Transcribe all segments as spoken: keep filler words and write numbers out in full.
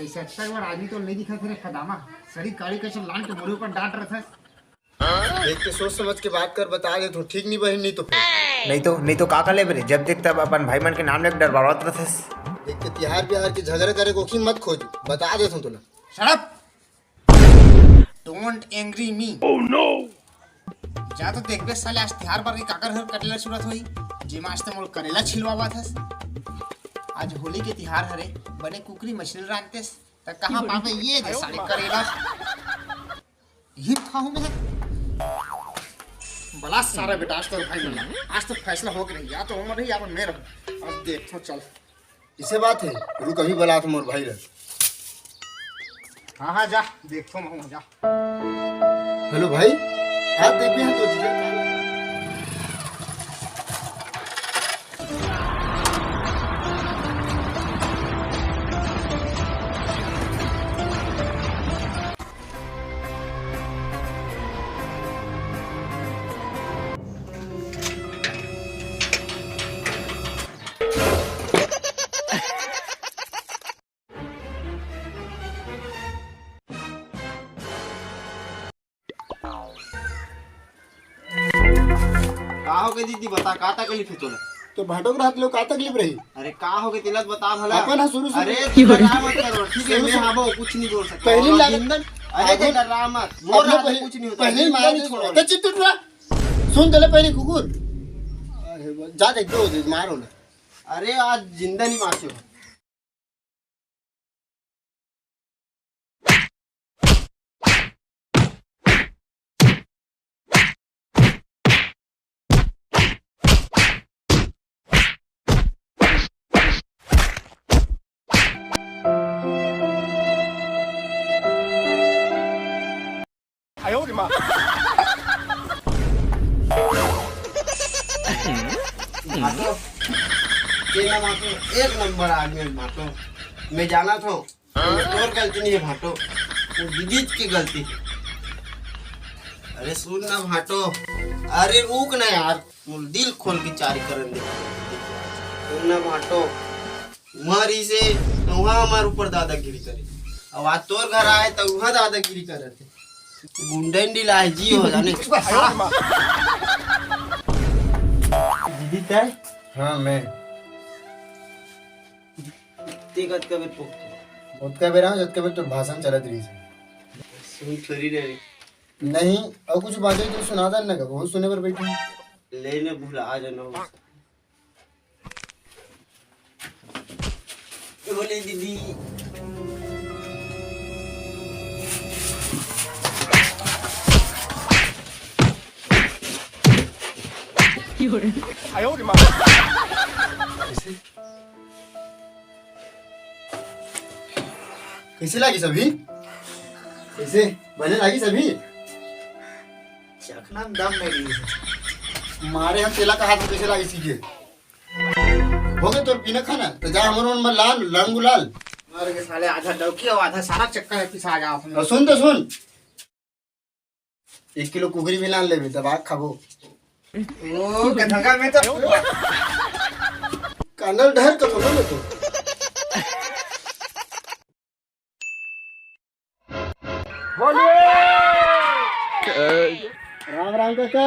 इससे अच्छा एक बार आदमी तो नहीं दिखा थे रे फदामा। सरी काली कसम लान के मोरे ऊपर डांट रहा था। देख के सोच समझ के बात कर, बता दे तू, ठीक नहीं बहिन, नहीं तो फिर। नहीं तो, नहीं तो का कर लेबे रे, जब देख तब अपन भाई मन के नाम लेके डरवावत रथस। देख के तिहार बिहार के झगड़ा करे को की मत खोज, बता दे तू तुला। Shut up! Don't angry me. Oh no! जा तो देखबे साले, आज तिहार बर के काकर घर करेला चुरत होई, जेमा आज तो मोर करेला छिलवावत हस। आज होली के तिहार हरे, बने कुकरी मछली रांधतेस, त कहाँ पाबे ये दे साले करेला। यही खाऊं मैं। बला सारा बेटा, आज तो भाई मिला, आज तो फैसला हो के रही, या तो उमर रही, या मैं रहूं। आज देखो, चल। इसे बात है, रुक, अभी बला तो मोर भाई रह। हाँ, हाँ, जा, देखो मैं जा। हेलो भाई, आज देखबे हम तो जीजा का। का हो गए दीदी, बता, का तकलीफ है तोला? तो भाटो के रहत लो, का तकलीफ रही? अरे का हो गए, तेला बता भला। अपन हा शुरू, शुरू। अरे तू डरा मत करो, ठीक है? शुरू, मैं शुरू। हाँ वो कुछ नहीं बोल सकता। पहली और लाग-, जिंदन, अरे अरे, डरा मत, मोर अपने हाथ पहले, कुछ नहीं होता, पहले जिंदन मार ही दे, छोड़ो। तो चित्त उठ रहा। सुन तो ले पहले कुकुर। अरे, जा देख दो, मारो ना। अरे आज जिंदा नहीं मारते हो। भाटो, तेला भाटो, एक नंबर आदमी है भाटो। मैं जाना था, तोर गलती नहीं है भाटो, वो दीदी की गलती है। अरे सुन ना भाटो, अरे रुक ना यार, मोर दिल खोल के चारी करन दे। सुन ना भाटो, मर इसे तो वहाँ हमारे ऊपर दादागिरी करे, अब आज तोर घर आए तो वहाँ दादागिरी करे थे। गुंडन डिलाय जी हो जाने। दीदी तय? हाँ, मैं। ते कतका बेर पोकते? ओतका बेर हाँ, जतका बेर तोर भाषण चलत रही से। सुन थोड़ी रहे। नहीं, और कुछ बातें तो सुना दे ना, बहुत सुने पर बैठे हैं। ले ने भुला जाना हो। बोले दीदी। कैसे? कैसे लागिस अभी? कैसे? बने लागिस अभी? चखना में दम नहीं रही। मारे हम तेला कहा था कैसे लागिस के? हो गए तोर पीना खाना? तो जा हमर मन में लाल, रंग गुलाल। मार के साले आधा डौकी और आधा सारा चक्कर है, पिसा जाओ। और सुन तो सुन, एक किलो कुकरी भी लान लेबे, दबा के खाबो। ओ, कथंगा में तो कानल ढहर कथंगा में तो। बोलिए। राम राम काका।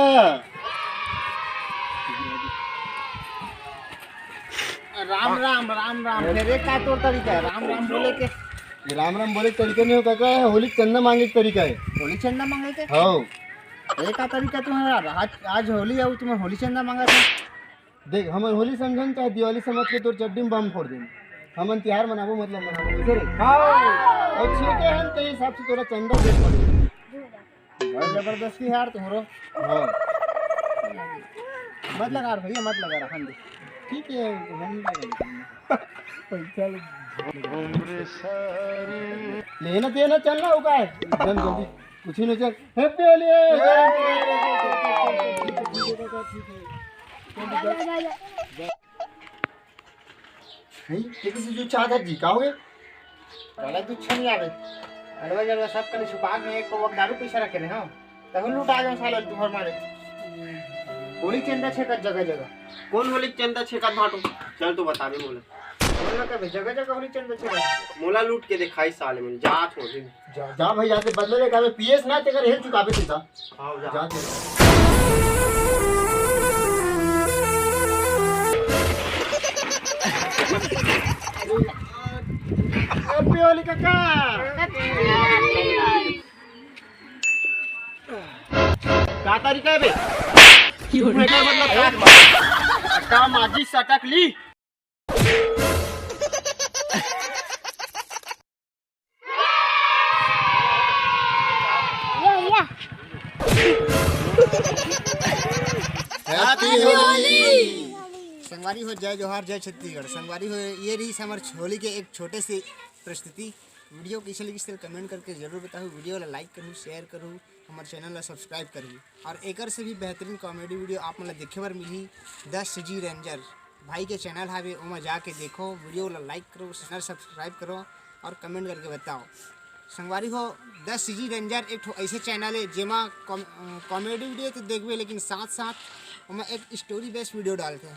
राम राम, राम राम। फेर ये का तोर तरीका है राम राम बोले के? ये राम राम बोले के तरीका नहीं हो काका, होली के चंदा मांगे के तरीका है। होली चंदा मांगे के? हाँ। ये का तरीका तुम्हारा? आज, आज होली है, तुम्हें होली चंदा मांगा था। देख, हमन होली समझन चाहे दिवाली समझ के तोर चड्डी में बम फोड़ देन। हमन तिहार मनाबो, मतलब मनाबो, कैसे रे? हाँ। और छेके हन, ते हिसाब से तोरा चंदा दे पड़े। बहुत जबरदस्ती है यार तुम्हारो। हाँ। मत लगा रे भैया, मत लगा, रहन दे। ठीक है, हम नहीं लगाएंगे। पैसा ले। लेना देना चल रहा होगा, एकदम जल्दी। कुछ ही नहीं चल। Happy होली है। नहीं, ये किसी जो चाहता जी, का हो गया? गला दूध छन जावे। अलवा जलवा सब कने छुपा के एक वक्त दारू पैसा रखे रहे हो। तहु लुटा जाओ साले तुम्हार मारे। होली चंदा छेकत जगह जगह। कौन होली चंदा छेकत भाटो? चल तो बता दे बोले। मोला कबे जगह जगह होली चंदा चढ़ा। मोला लूट के दिखाई साले मन, जात हो दिन। जा, जा भाई, जाते बदले ले काबे, पीएस ना तेकर हेल चुकाबे तू ता। हां, जा। जाते। हैप्पी होली काका। का तरीका है बे? क्यों? एकर मतलब का? का माजी सटक ली? या, या। हैप्पी होली। संगवारी हो, जय जोहार, जय छत्तीसगढ़। संगवारी हो, ये रही हमर होली के एक छोटे से प्रस्तुति। वीडियो कइसे लगिस तेला कमेंट करके जरूर बताहू। वीडियो ला लाइक करहू, शेयर करहू, हमर चैनल ला सब्सक्राइब करहू। और एकर से भी बेहतरीन कॉमेडी वीडियो आप मन ला देखे बर मिलही। द सीजी रेंजर भाई के चैनल हावे, ओमा जाके देखो, वीडियो ला लाइक करो, चैनल सब्सक्राइब करो और कमेंट करके बताओ। संगवारी हो, द सीजी रेंजर एक ठो ऐसे चैनल है जेमा कॉम-, अ, कॉमेडी वीडियो तो देखबे, लेकिन साथ साथ ओमा एक स्टोरी बेस्ड वीडियो डालथे,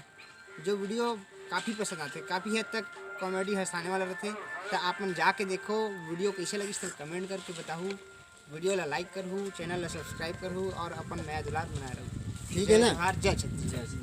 जो वीडियो काफ़ी पसंद आथे, काफ़ी हद तक कॉमेडी हंसाने वाला रहथे। तो आप मन जाके देखो, वीडियो कैसे लगिस तो कमेंट करके बताहू, वीडियो ला लाइक करहू, चैनल ला सब्सक्राइब करहू और अपन मया दुलार बनाए रहू। ठीक है ना? जय जोहार, जय छत्तीसगढ़।